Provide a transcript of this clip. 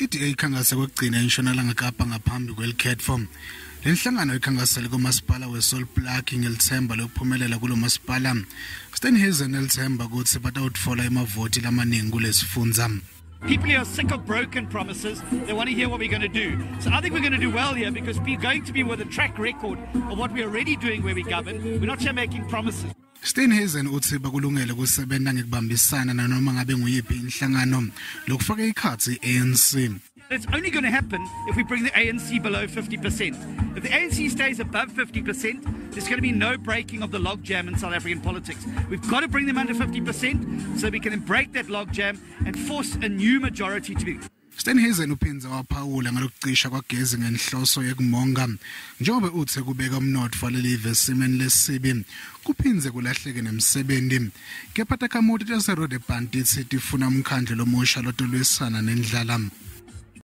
I-DA ikhankasa kwekugcina eNtshonalanga Kapa ngaphambi kwelikhetfo. Le nhlangano ikhankasele kumasipala weSol Plaatje ngelithemba lokuphumelela kulo masipala. Steenhuisen elithemba kutsi batawutfola emavoti lamaningi kulesifundza. People here are sick of broken promises. They want to hear what we're going to do. So I think we're going to do well here because we're going to be with a track record of what we're already doing where we govern. We're not here making promises. Steenhuisen utsi bakulungele kusebenta ngekubambisana nanoma ngabe nguyiphi inhlangano lokufaka ikhatsi ANC. It's only going to happen if we bring the ANC below 50%. If the ANC stays above 50%, there's going to be no breaking of the logjam in South African politics. We've got to bring them under 50% so we can break that logjam and force a new majority to be. Steenhuisen uphindze waphawula ngalokucisha kwagezi ngenhloso yekumonga njengoba uthe kubeka umnotfo walelive esimeni lesibi kuphindze kulahleke nemsebenti, kepha takhamuti taseRoodepan titsi tifuna umkhandlu lomusha lotolwisana nendlala.